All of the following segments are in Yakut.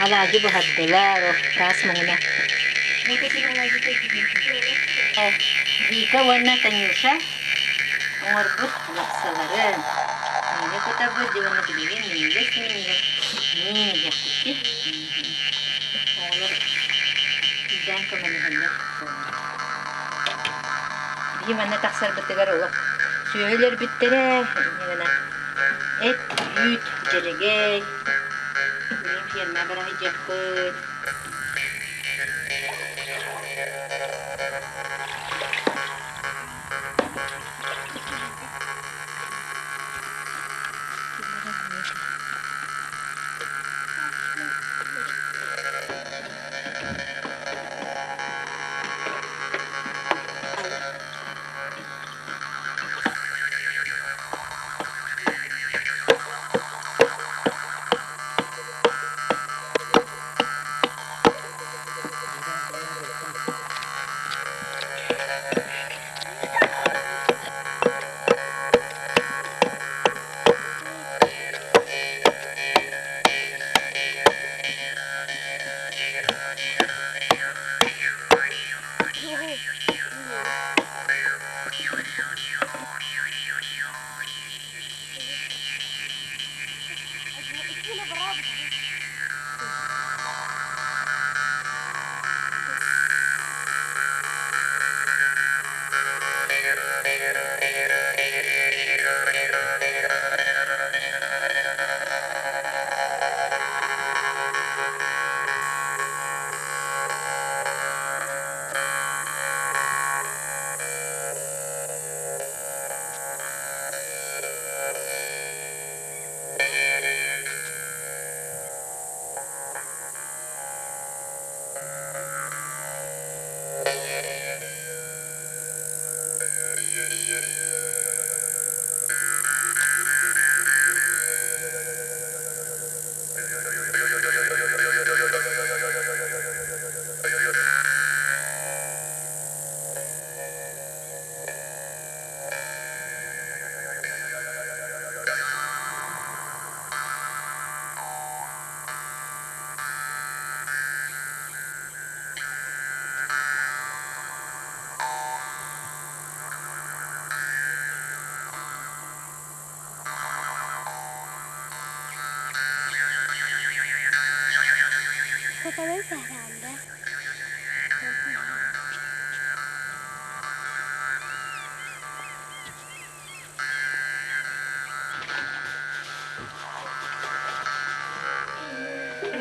Алаадьы буһардылар, таас муҥуна. Вика уонна Танюша оҥорбут лапсаларын миинэ кутабыт дьэ уонна билигин минньигэс минньигэс миин иһиэхпит Оҕолор үрдээн көмөлөһөллөр. Биһи манна тахсарбытыгар олох сүөһүлэрбиттэрэ инньэ гынан эт, үүт, дьэлэгэй, билигин ферма бара сылдьыахпыт. Сатанын сэһрээнде.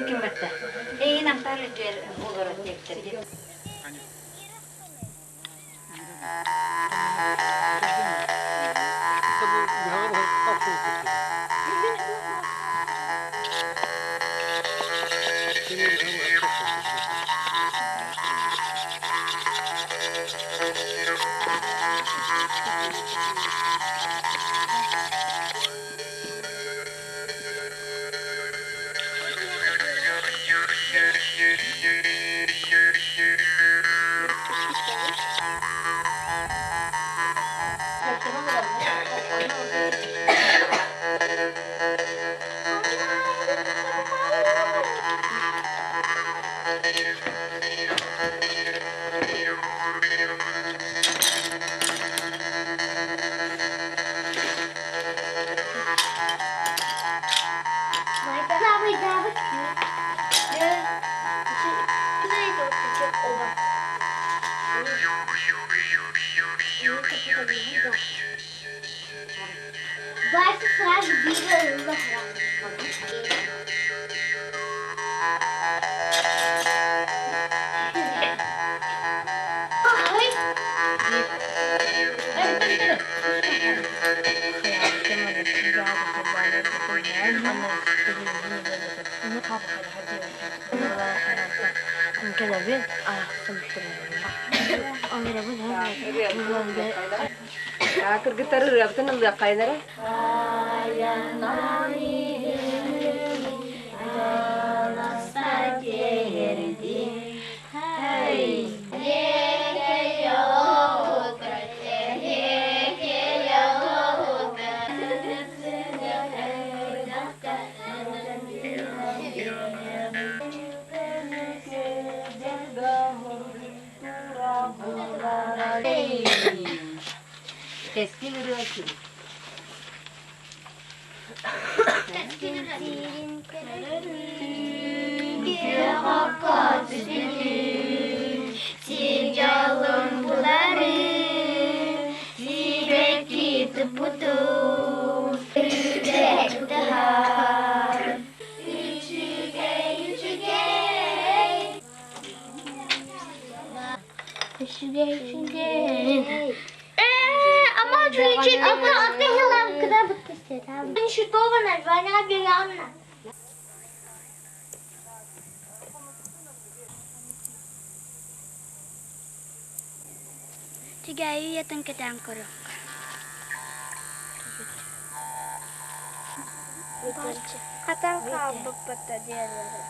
Ким барда? Эйин амтар үдүөр олорор диэбиттэр. Вася сразу бегал в Кыргыттар ырыабытын ыллыаххайын эрэ. ырыа күн. Күөх окко түспүтүн, сир дьолун буларын, сибэкки туппутун, тутуһар. Үчүгэй, үчүгэй. Үчүгэй, үчүгэй. Тигээйи ийэтин кэтээн көрүөххэ. Хатан хаалбыппыта диэллэрэ.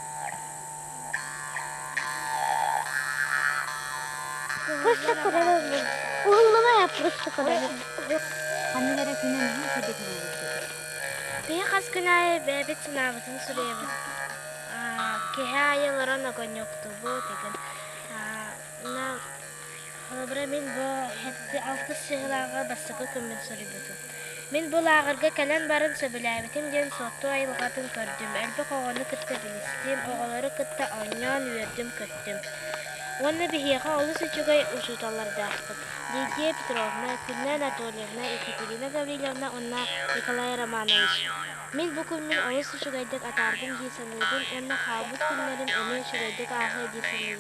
Просто көрөбүн. Уһуллубай просто көрөбүн. Ханнык эрэ күнү наһаа үчүгэйдик уһуллубут. Биһи хас күн аайы бэйэбит санаабытын суруйабыт. Киһи аайы олорон огоньоктуубут игин. Холобура, мин бу алтыс сыһыылааҕы бастакы күммүн суруйбутум. Мин бу лааҕырга кэлэн баран сөбүлээбитим диэн Суотту айылҕатын көрдүм, элбэх оҕону кытта билистим, оҕолору кытта оонньоон үөрдүм-көттүм. Уонна биһиэхэ олус үчүгэй учууталлардаахпыт: Лидия Петровна, Күннэ Анатольевна, Екатерина Гаврильевна уонна Николай Романович. Мин бу күммүн олус үчүгэйдик атаардым дии саныыбын уонна хаалбыт күннэрим эмиэ үчүгэйдик ааһыа дии саныыбын.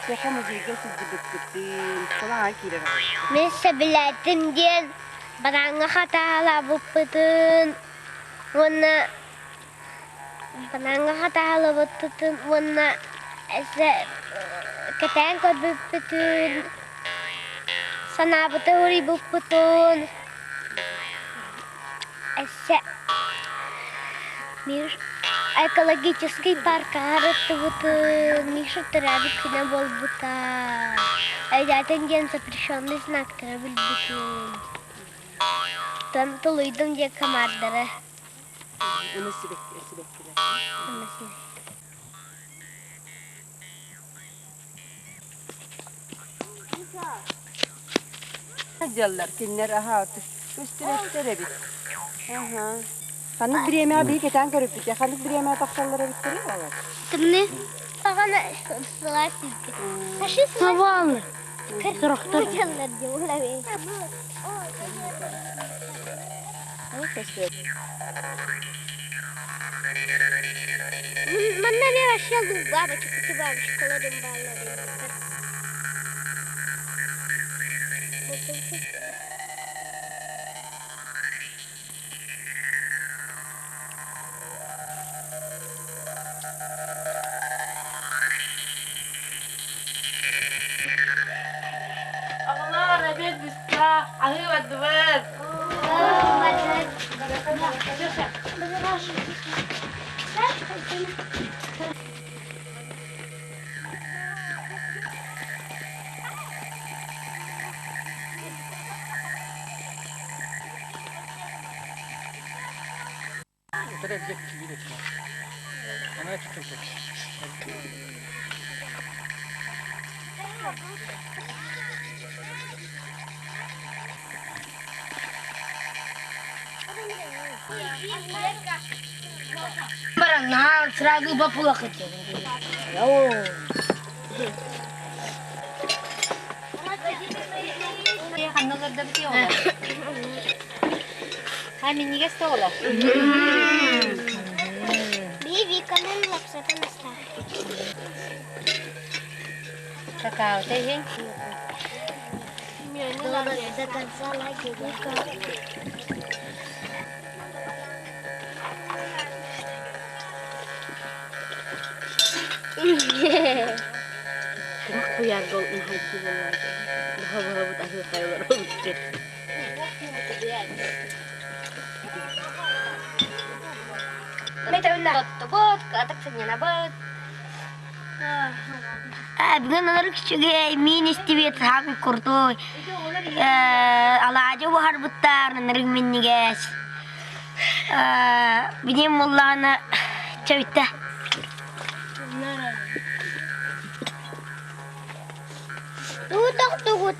Саха музейга сылдьыбыккытын, салаҥа киирэр Мин сөбүлээтим диэн бараҥҥа хатаалаабыппытын уонна бараҥҥа хатаалаабыппытын уонна кэтээн көрбүппүтүн санаабыты уруйбуппутун өссө Мир экологический паркаҕа ырыттыбытын Миша төрөөбүт күнэ буолбута өйдөөтүн диэн запрещенный знактары билбитим Тон тулуйдум диэн командары Уну сибэккилэр. Дьаллар кинилэр аһаа көстүбэттэр эбит. Аха. Ханнык бириэмэҕэ биһи кэтээн көрүппүтэ, ханнык бириэмэҕэ тахсаллар эбиттэрий олор? Тымны Саҕана Савалны. Сорохтор. Манна эмиэ вообще бабочка, бабочкаларым бааллар. Оҕолоор, эбиэт бүттэ, аһыы бардыбыт. Баран сразу бапула хотел. Ханналарда бити оҕолор. Ха минньигэс да оҕолор. Би Виканын лапсатын астаах. Какаота иһин. До конца лагеря. Куйаарга наһайчы буоллаҕа. Баһа-баһабыт аһыы хайалар олуччу. Тоттубут, кыратык сынньанабыт. Бүгүн олору үчүгэй, миин истибит, саамай курдуй. Алаадьы буһарбыттар, ынырык минньигэс. Билим буллаҕына чэбиттэ. Тут тохтугут.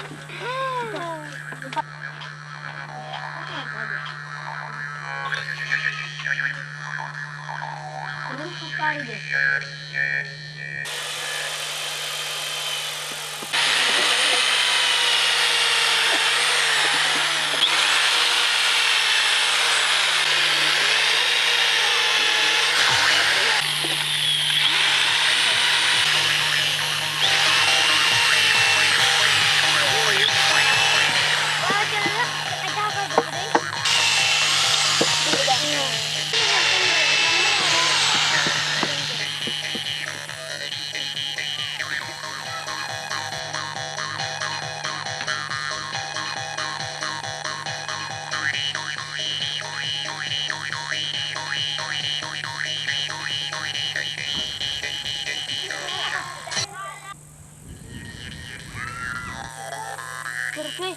Кыркый.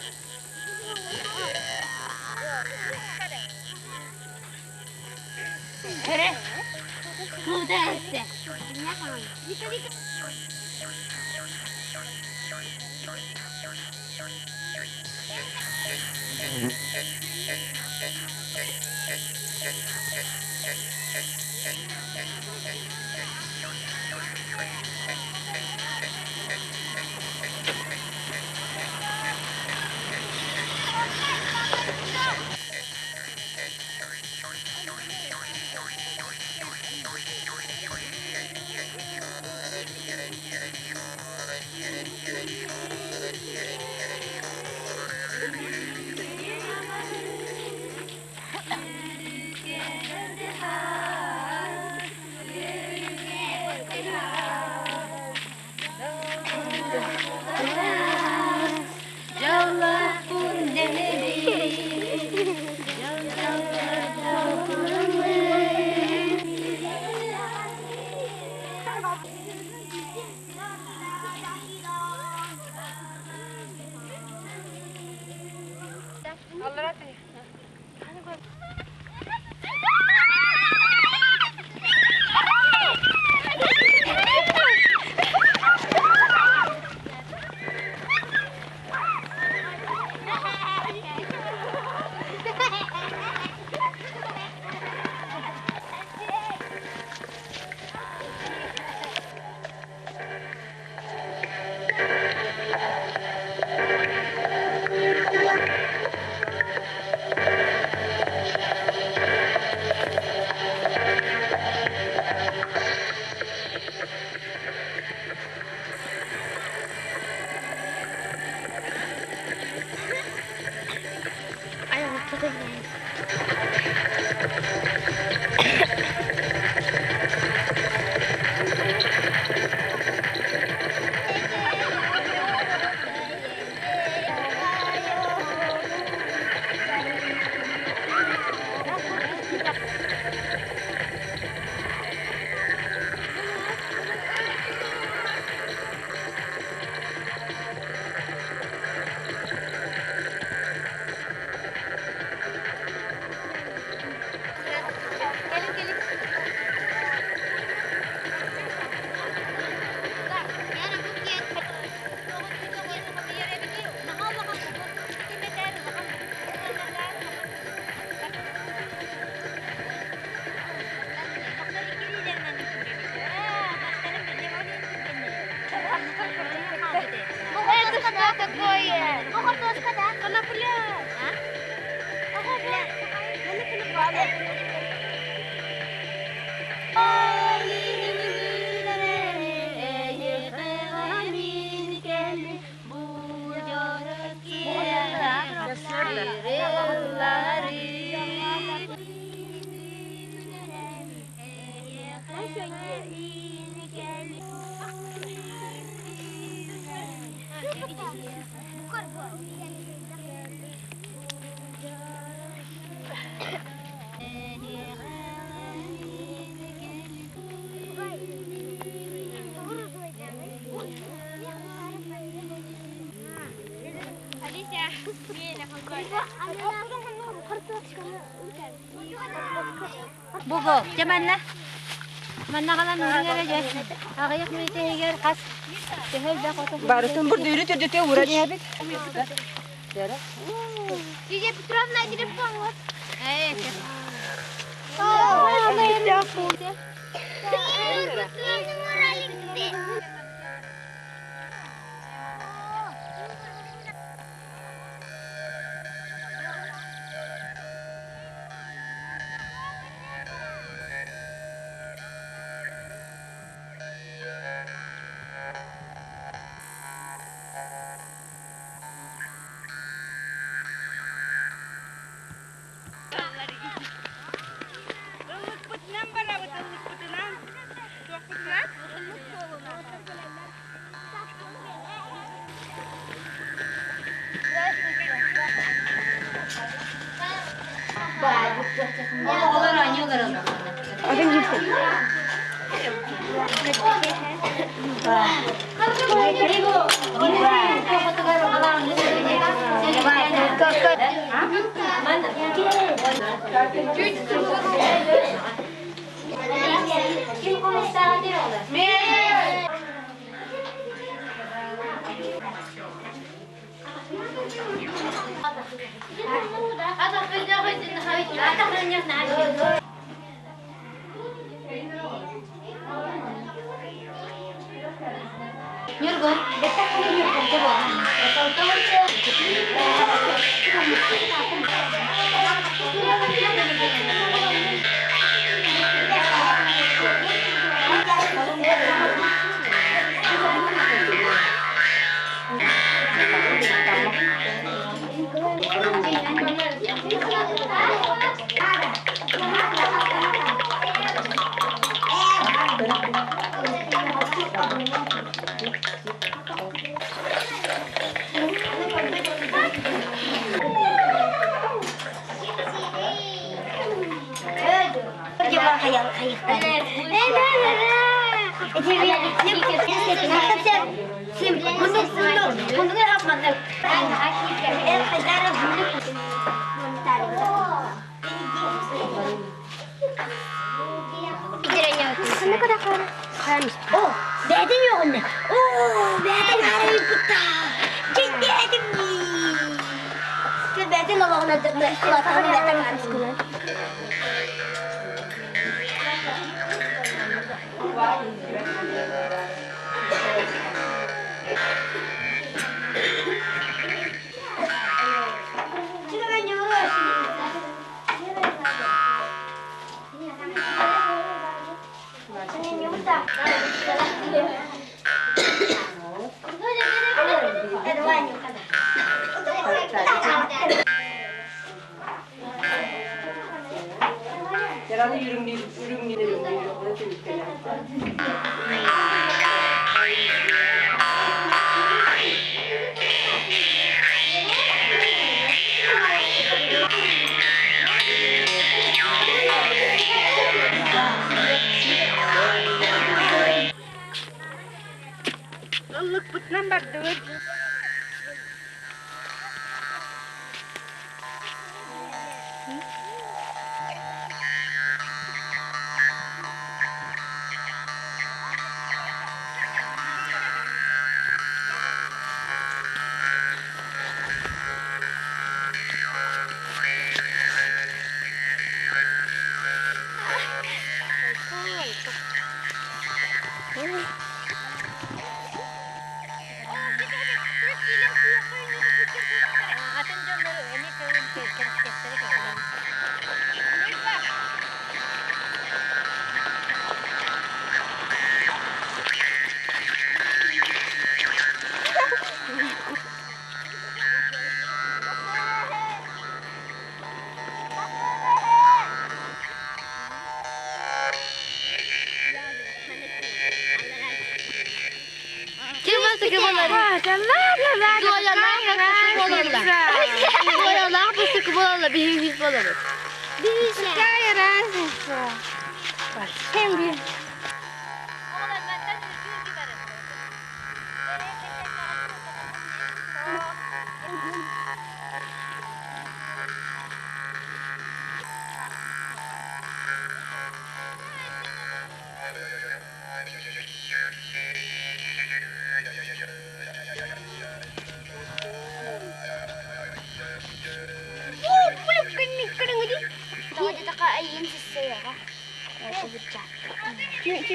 Это что такое? Конопля. Буго, дьэ манна. Манна хаlan уурун эрэ дьэ. Аҕыйах мүнүүтэ иһигэр хас төһө элбэх ото Барытын бурдуйру түрдүтэ ууран иһэбит. Лидия Петровна, телефон вот. Ыллыкпытынан барабыт, ыллыкпытынан. Туохпутунан? Оҕолор оонньуулар Ким хомустааҕа диир оҕолор? Ньургун, О, бэйэтин үөҕүннэ. Оо, бэйэтин арыйбыта. Дьиҥнээтим дии. Бэйэтин олоҕун кылатаҕын бэйэтин арыскынан. Herhalde ürünlü, ürünlü, ürünlü. Ыллыкпытынан бардыбыт. Атын дьоннору эмиэ көҥүл кэрэхсиэхтэрэ кэллэ. Ким бастакы буолар? Зоялаах бастакы буолаллар. Зоялаах бастакы буолаллар, биһиги үһүс буолабыт. Какая разница? Оҕолор мантан үргүү-үргүү барın.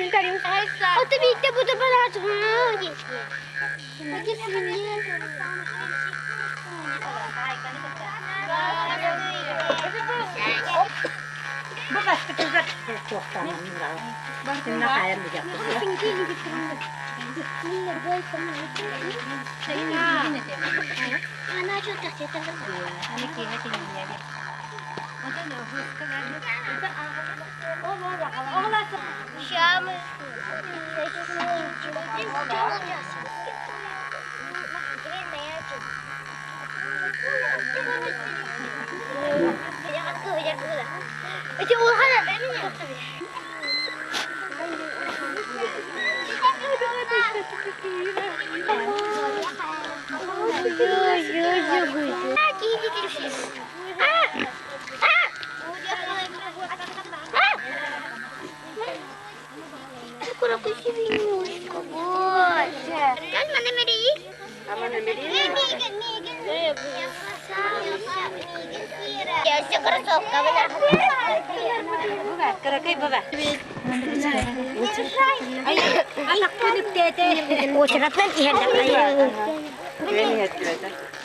Ото биирдэ бу да барааччы. Бу бастакыга туохтаан Синна хайан Кыракый баба. Уочаратынан иһэрдэ.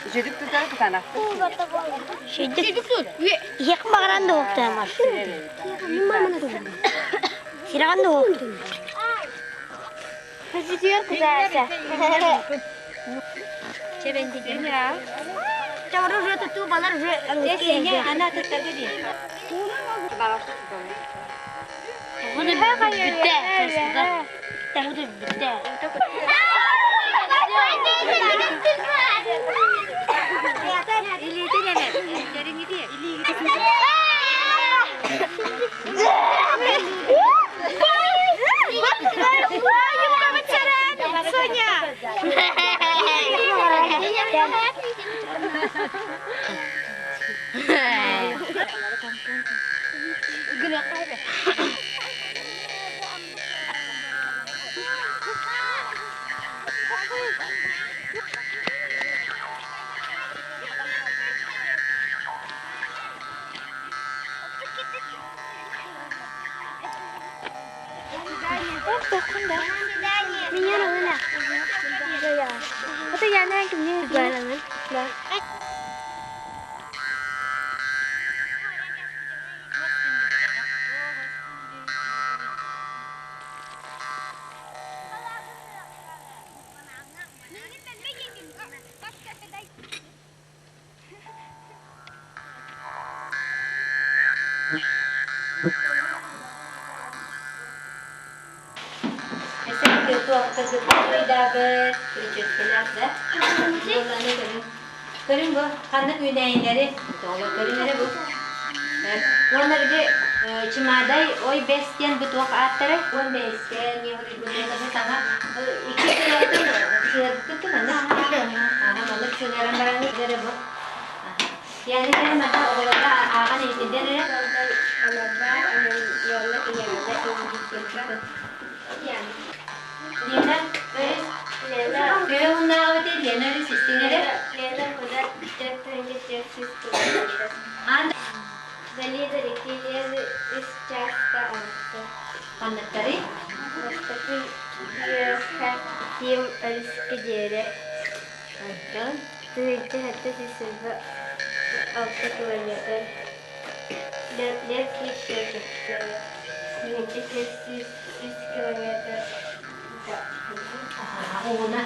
Үчүдүк тутар кытаанахтык. Иһэх баҕаран да уоптаамар. Сираҕан да уоптун. Көрүҥ бу, ханнык үүнээйилэри, көрүҥ эрэ бу. Уонна били Чымаадай ой бэс диэн бу туох ааттарай? Уон бэскэ бу саҥа икки сыһыартан сыһыарбыккыт маннык. Аха, маннык сыһыаран баран эрэ бу. Яны кэлэн манна оҕолорго ааҕан иһитиннэр эрэ. Лена, өрүс. Төһө уһуннааҕыбыт Лена өрүс истиҥ эрэ. Лена куда 4400 километр. Залида реки Лены үс чааска оҥосто. Ханныктарый? Бастакы үөһэ Тим өрүскэ диэри. Онтон? 1776 километр. Лерский счетчик. 1403 километр. Угуна.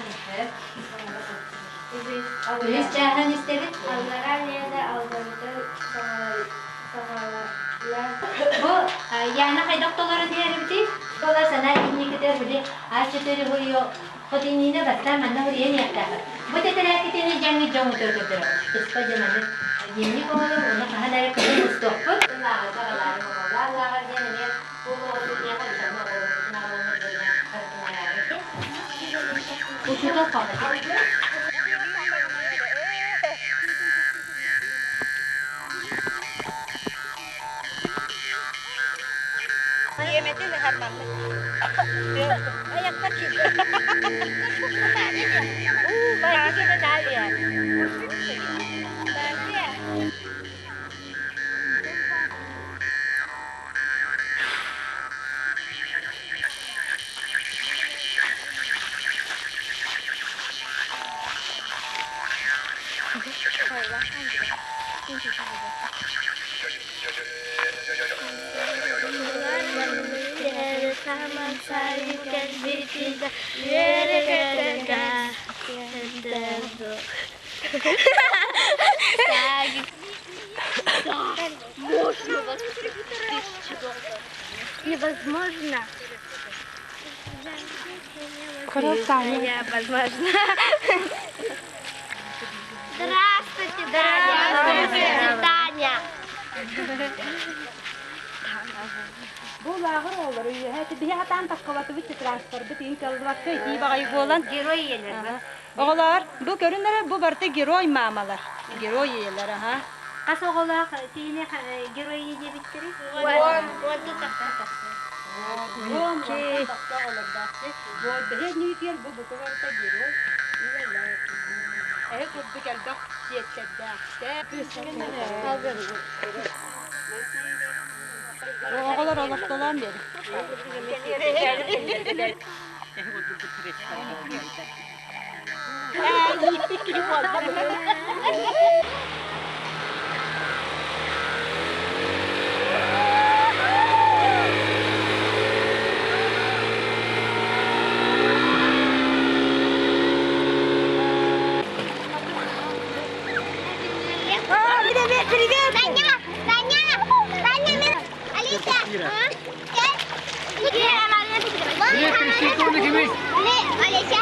Үһүс чааһын истэбит. Аллараа Лена Алданытын саҕалана. Бу Яна хайдах толорон иһэрибитий? Кола санаа инникитэ били А4 хуйо хотиннина бастаан манна хуруйан иэхтээхэ. Бу тэтэрээккитини дьаҥы дьоҥ өтөр Туспа дьэ маны дневник оҥорор, уну хаһан эрэ кыһын устуохпут. Лааҕырга аҕалаары оҥоллоох лааҕыр диэн эмиэ Учуутал хаалла. Диэмэтин ыһарманнык. Ayakta киирдэ. Уу, баайгы Наталья. Саман сайын кэлбитигэр үөрэ көтө Невозможно. Невозможно. Здравствуйте, Таня. Таня. Бу лааҕыр оҕолоро үөһэ биһи хатаан таххабатыбыт транспорбыт иин каллыбакка итии баҕайы буолан. Герой ийэлэр. Оҕолоор, бу көрүннэрэ бу барыта герой маамалар. Герой ийэлэр, аха. Хас оҕолоох киһини герой ийэ диэбиттэрий? Уон. Уонтан тахса. Уон тахса оҕолордоох. Бэһиэ бу бука барыта герой ийэлэр. Эһи курдук элбэх сиэттэрдээхтэр. Оҕолор олохтолоон биэр. Привет, привет! Таня, Таня, Таня, Алиса! Привет, Таня!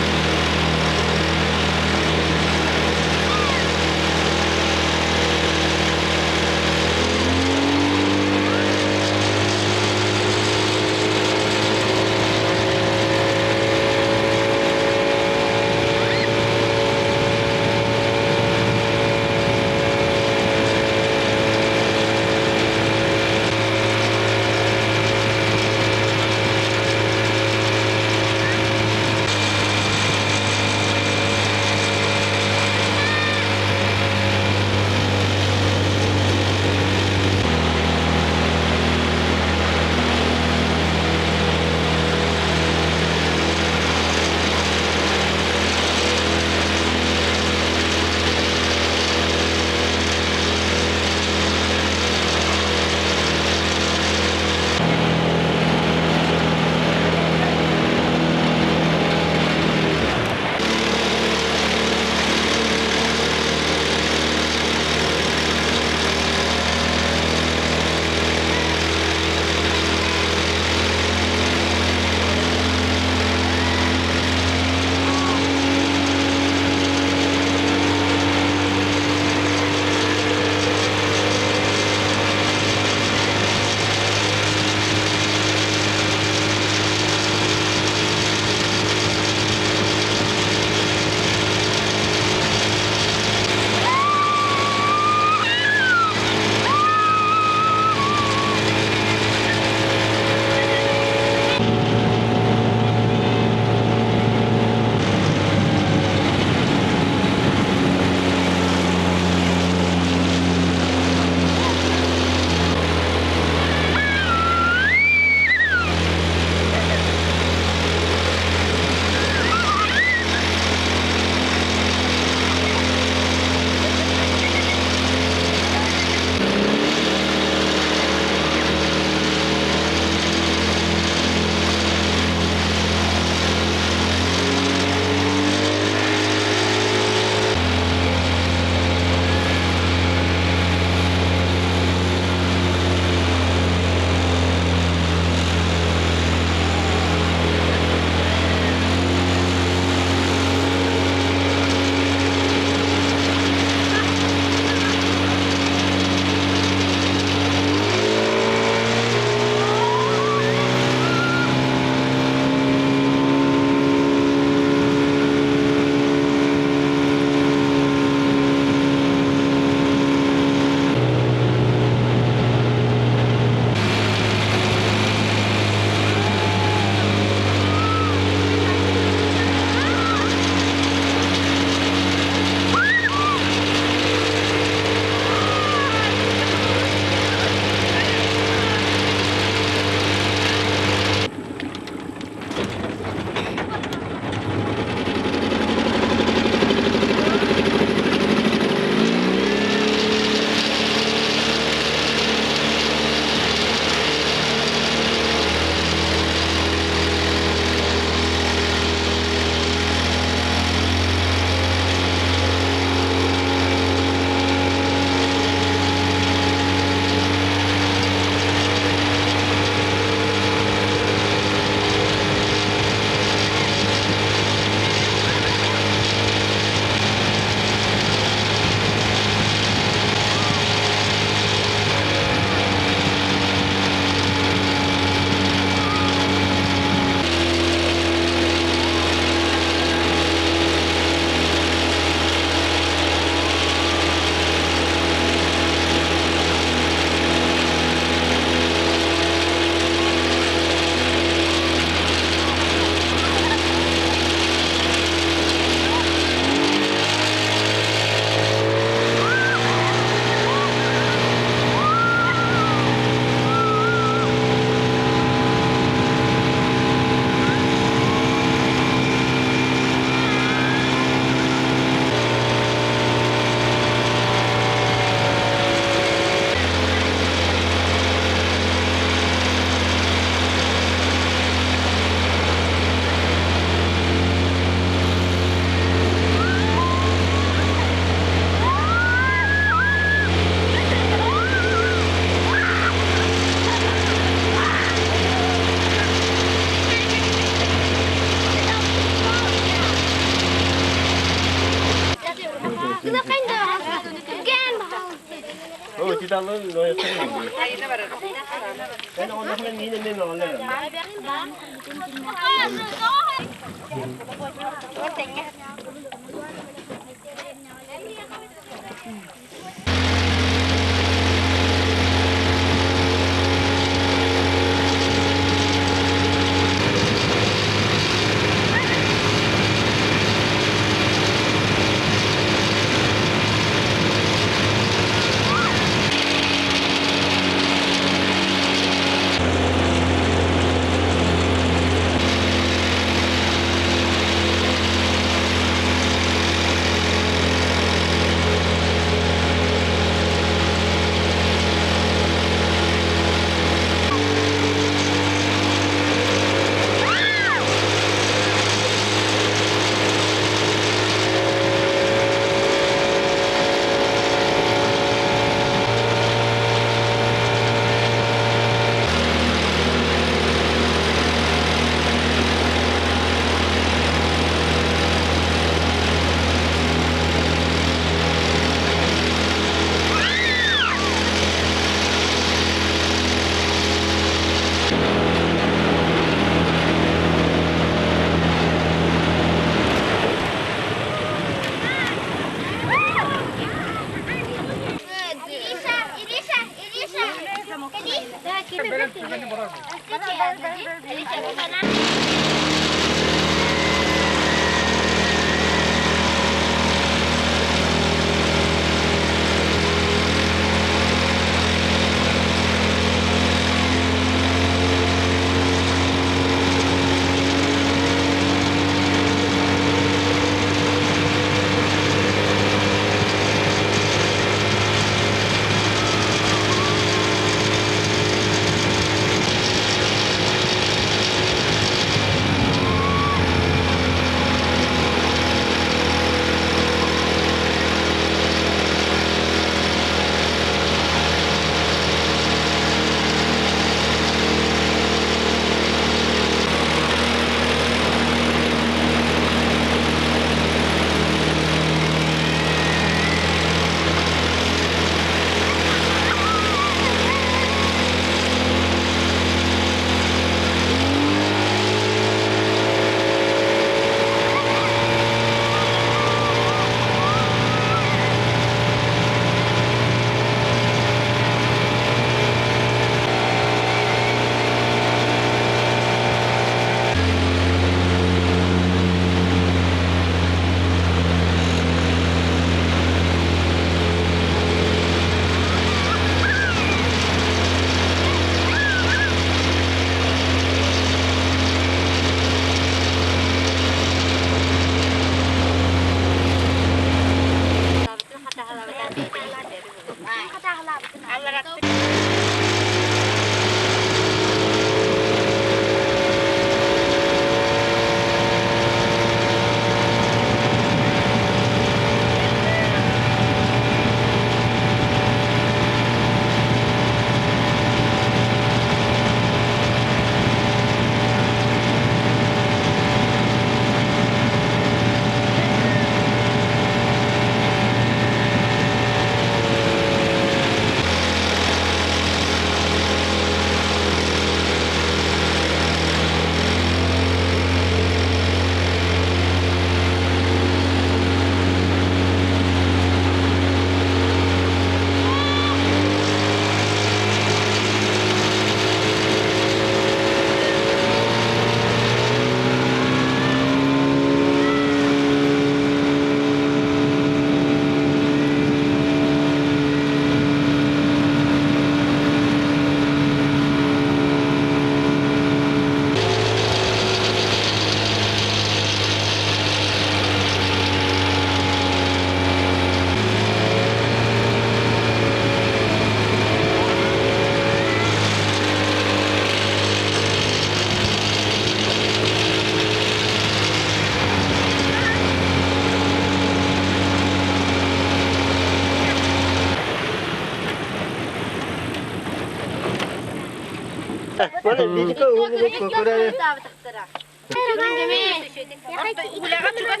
Үлэҕэ чугас.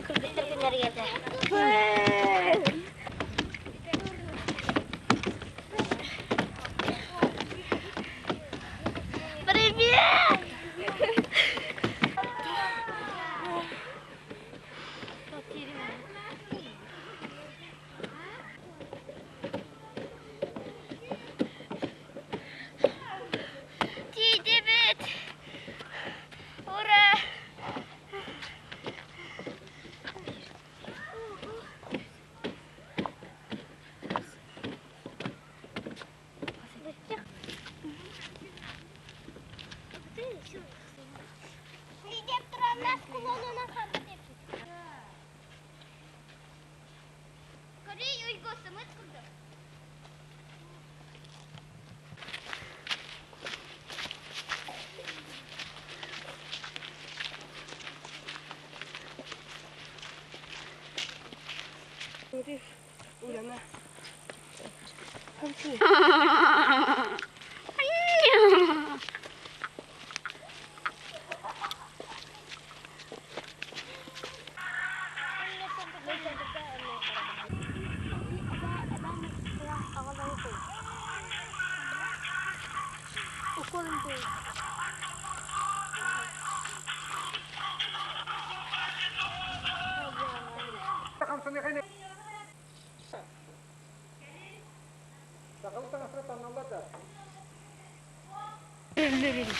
Кыргыттар күннэригэр Привет! Тиийдибит! Ура!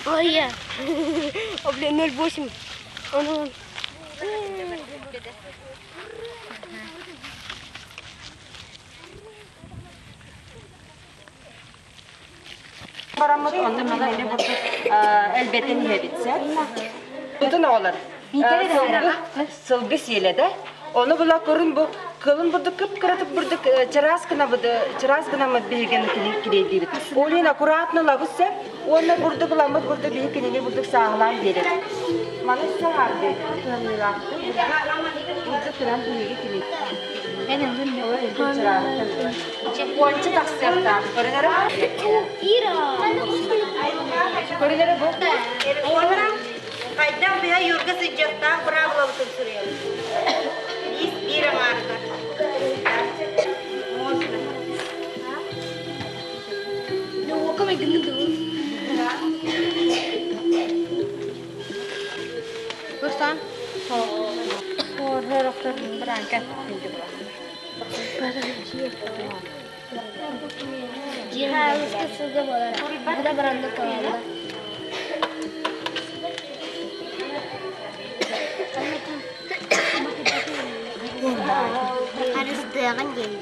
Ой, я. О, блин, 0,8. Он, Бараммыт онно мин бурдук элбэтин иһэбитсэ. Бутун оҕолор сылгы сиэлэ да. Ону була көрүн бу кылын бурдук кып-кыратык бурдук чараас гынабыт чараас гынаммыт биһиген килейдиибит. Ол иһин аккуратно лабыс сеп уонна бурдук ыламмыт бурдук биһи кинини бурдук сааһылаан биэрэр. Маны саһарды кыһамньылаахтык бурдук кынан биһиги кини. Уонча тахсыахтаах. Көрүнэрэ? Көрүнэрэ бу? Хайдах биһа юрга сыдьахтаах быраабылабытын суруйабыт. Лист биир аҥаарыгар. Можно. Курсан. Дьиэҕэ сылга буолар. Бары баранна туһалар. Харыстыаҕын диэн.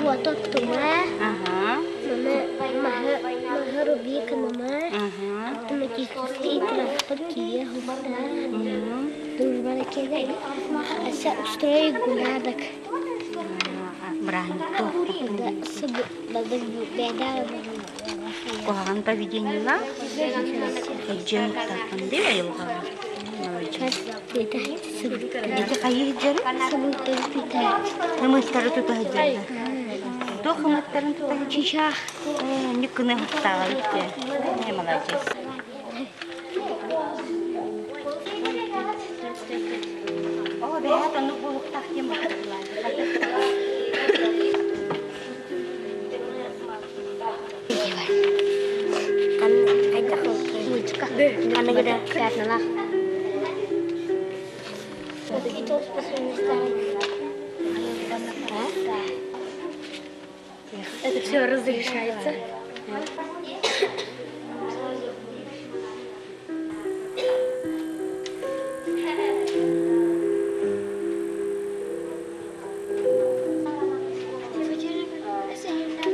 Уоту оттума, маны маһы, маһы руби гыныма, автоматический транспорт киирэ сылдьар, дружбаны кэлэр, устрой гулядок. Куһаҕан поведениелаах өйдьүөн уктаахпын дии айылҕаҕа. Ити хайыы сылдьарын? Ымыттары тута сылдьаллар. Туох ымыттарын тута сылдьар? Ньуккуну ыһыктааҕа үттэ. Молодец. Оо, бэйэт оннук буолуохтаах диэн Это все разрешается.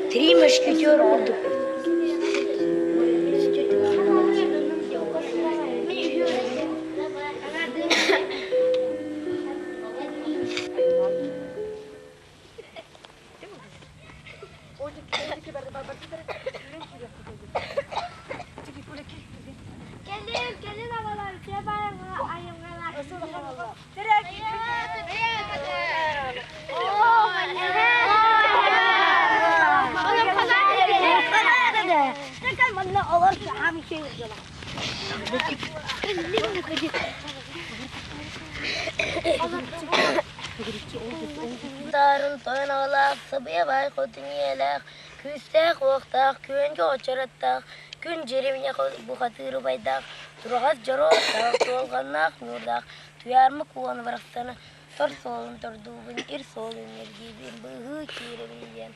Три мушкетера курдук. Gelin, gelin avalar, айымгалар. Тарын тойон аҕалаах, сабыйа баай хотун ийэлээх, күүстээх-уохтаах, күөнгэ очараттаах, күн дьиримньэ бухатыыр убайдаах, тураҕас дьоруостаах, туолҕаннаах ньуурдаах, туйаарма куону барахсаны тор суолун тордуубун, ир суолун ньиргиибин, быыһыы киирэбин диэн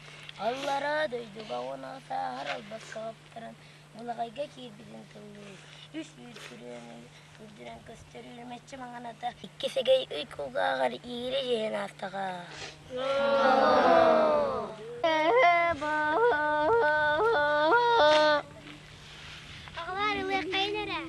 аллараа дойдуга уон сааһар албаска хаптаран Улаҕайга киирбитин тыллыы, үс үүт күрүөнү үрдүнэн көстөр үрүмэччи маҥаната икки сэгэй ый кулгааҕар иирэ дьиһэн аастаҕа. Аҕалар ылыаххайын эрэ.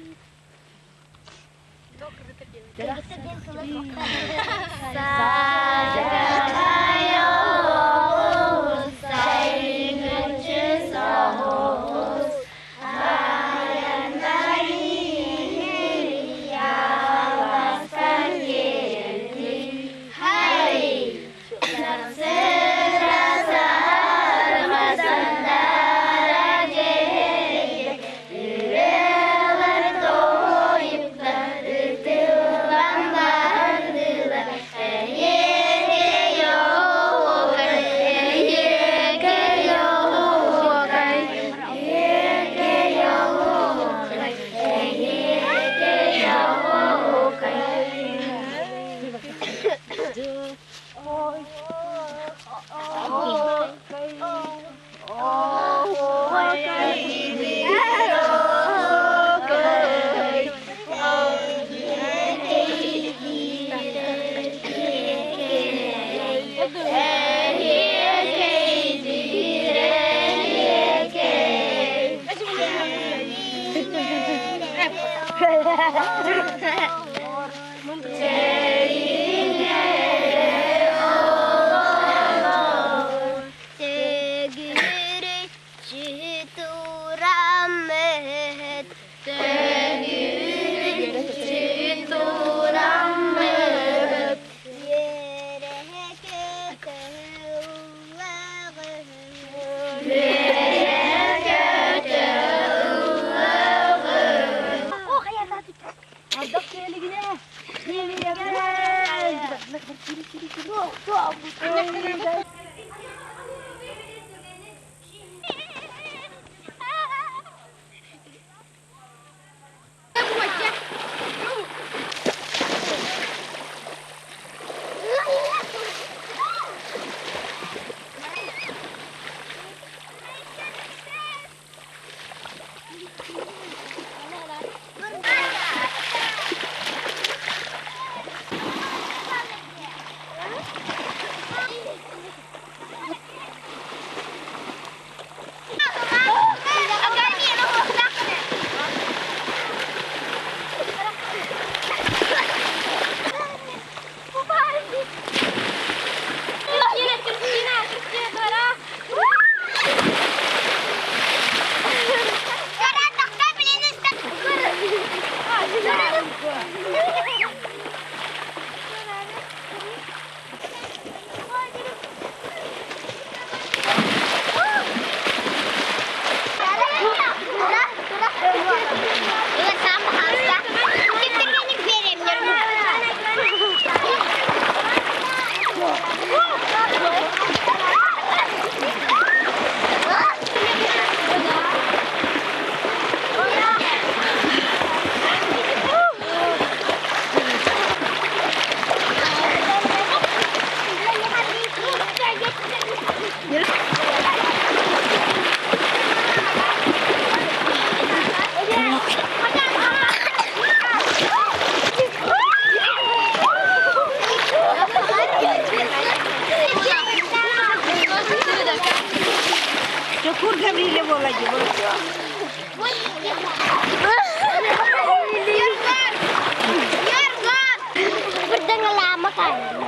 Винокур Гавриля буола Бырдаңалаама каайын.